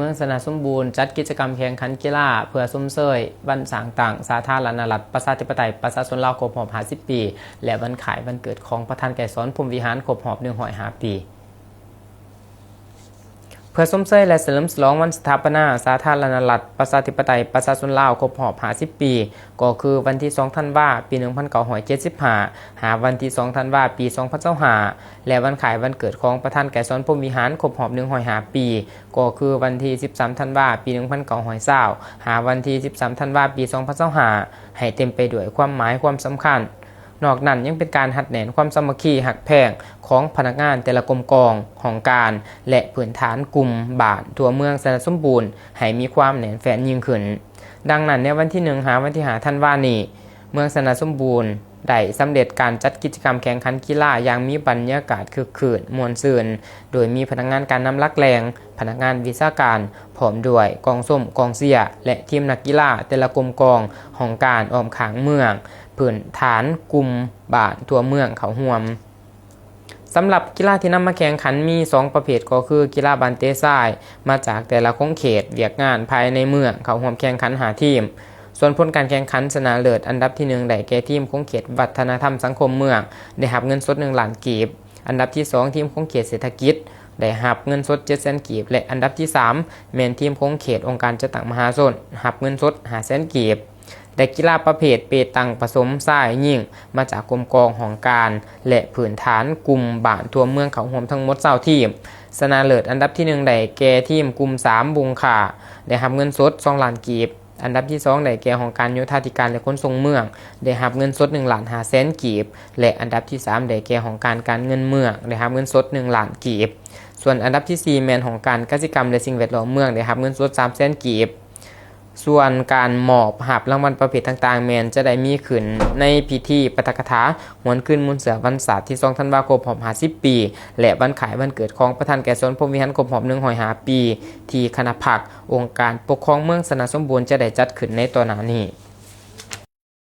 ເມືອງຊະນະສົມບູນ ຈັດກິດຈະກຳແຂ່ງຂັນກິລາ ເພື່ອຊົມເຊີຍວັນສ້າງຕັ້ງສາທາລະນະລັດ ປະຊາທິປະໄຕ ປະຊາຊົນລາວ ຄົບຮອບ ຫ້າສິບ ປີ ແລະ ວັນຄ້າຍວັນເກີດຂອງປະທານໄກສອນ ພົມວິຫານ ຄົບຮອບ ໜຶ່ງຮ້ອຍຫ້າ ປີ. ເພື່ອຊົມເຊີຍ ແລະ ສະເຫຼີມສະຫຼອງວັນສະຖາປະນາສາທາລະນະລັດ ປະຊາທິປະໄຕ ປະຊາຊົນລາວ ຄົບຮອບ ຫ້າສິບ ປີ ກໍຄືວັນທີສອງ ທັນວາ ປີ ໜຶ່ງພັນເກົ້າຮ້ອຍເຈັດສິບຫ້າ ຫາວັນທີສອງ ທັນວາ ປີ ສອງພັນຊາວຫ້າ ແລະ ວັນຄ້າຍວັນເກີດຂອງປະທານໄກສອນ ພົມວິຫານ ຄົບຮອບ ໜຶ່ງຮ້ອຍຫ້າ ປີ ກໍຄືວັນທີສິບສາມ ທັນວາ ປີ ໜຶ່ງພັນເກົ້າຮ້ອຍຊາວ ຫາວັນທີສິບສາມ ທັນວາ ປີ ສອງພັນຊາວຫ້າ ໃຫ້ເຕັມໄປດ້ວຍຄວາມໝາຍຄວາມສຳຄັນ. ນອກນັ້ນຍັງເປັນການຮັດແໜ້ນຄວາມສາມັກຄີຮັກແພງຂອງພະນັກງານແຕ່ລະກົມກອງ, ຫ້ອງການ ແລະ ພື້ນຖານກຸ່ມບ້ານທົ່ວເມືອງຊະນະສົມບູນ ໃຫ້ມີຄວາມແໜ້ນແຟ້ນຍິ່ງຂຶ້ນ. ດັ່ງນັ້ນ, ໃນວັນທີໜຶ່ງ ຫາວັນທີຫ້າ ທັນວານີ້, ເມືອງຊະນະສົມບູນ ໄດ້ສຳເລັດການຈັດກິດຈະກຳແຂ່ງຂັນກິລາຢ່າງມີບັນຍາກາດຄຶກຄື້ນມ່ວນຊື່ນ, ໂດຍມີພະນັກງານການນຳຫຼັກແຫຼ່ງ, ພະນັກງານວິຊາການ, ພ້ອມດ້ວຍກອງຊົມ, ກອງເຊຍ ແລະ ທີມນັກກິລາແຕ່ລະກົມກອງ, ຫ້ອງການອ້ອມຂ້າງເມືອງ, ພື້ນຖານກຸ່ມບ້ານທົ່ວເມືອງເຂົ້າຮ່ວມ. ສຳລັບກິລາທີ່ນຳມາແຂ່ງຂັນມີສອງປະເພດ ກໍຄືກິລາບານເຕະຊາຍ ມາຈາກແຕ່ລະຂົງເຂດວຽກງານພາຍໃນເມືອງ ເຂົ້າຮ່ວມແຂ່ງຂັນຫ້າທີມ. ສ່ວນຜົນການແຂ່ງຂັນຊະນະເລີດ ອັນດັບທີໜຶ່ງ ໄດ້ແກ່ທີມຂົງເຂດວັດທະນະທຳສັງຄົມເມືອງ ໄດ້ຮັບເງິນສົດໜຶ່ງລ້ານກີບ, ອັນດັບທີສອງ ທີມຂົງເຂດເສດຖະກິດ ໄດ້ຮັບເງິນສົດເຈັດແສນກີບ ແລະ ອັນດັບທີສາມ ແມ່ນທີມຂົງເຂດອົງການຈັດຕັ້ງມະຫາຊົນ ຮັບເງິນສົດຫ້າແສນກີບ. ແລະ ກິລາປະເພດເປຕັງປະສົມຊາຍຍິງ ມາຈາກກົມກອງ, ຫ້ອງການ ແລະ ພື້ນຖານກຸ່ມບ້ານທົ່ວເມືອງເຂົ້າຮ່ວມທັງໝົດຊາວທີມ. ຊະນະເລີດອັນດັບທີໜຶ່ງໄດ້ແກ່ທີມກຸ່ມສາມ ບຸງຄາ ໄດ້ຮັບເງິນສົດສອງລ້ານກີບ, ອັນດັບທີສອງໄດ້ແກ່ຫ້ອງການໂຍທາທິການ ແລະ ຂົນສົ່ງເມືອງ ໄດ້ຮັບເງິນສົດໜຶ່ງລ້ານຫ້າແສນກີບ ແລະ ອັນດັບທີສາມໄດ້ແກ່ຫ້ອງການການເງິນເມືອງ ໄດ້ຮັບເງິນສົດໜຶ່ງລ້ານກີບ. ສ່ວນອັນດັບທີສີ່ແມ່ນຫ້ອງການກະສິກຳ ແລະ ສິ່ງແວດລ້ອມເມືອງ ໄດ້ຮັບເງິນສົດສາມແສນກີບ. ສ່ວນການມອບຮັບລາງວັນປະເພດຕ່າງໆ ແມ່ນຈະໄດ້ມີຂຶ້ນໃນພິທີປາຖະກະຖາຫວນຄືນມູນເຊື້ອວັນຊາດທີສອງ ທັນວາ ຄົບຮອບຫ້າສິບປີ ແລະ ວັນຄ້າຍວັນເກີດຂອງປະທານໄກສອນ ພົມວິຫານ ຄົບຮອບໜຶ່ງຮ້ອຍຫ້າປີ ທີ່ຄະນະພັກອົງການປົກຄອງເມືອງຊະນະສົມບູນຈະໄດ້ຈັດຂຶ້ນໃນຕໍ່ໜ້ານີ້.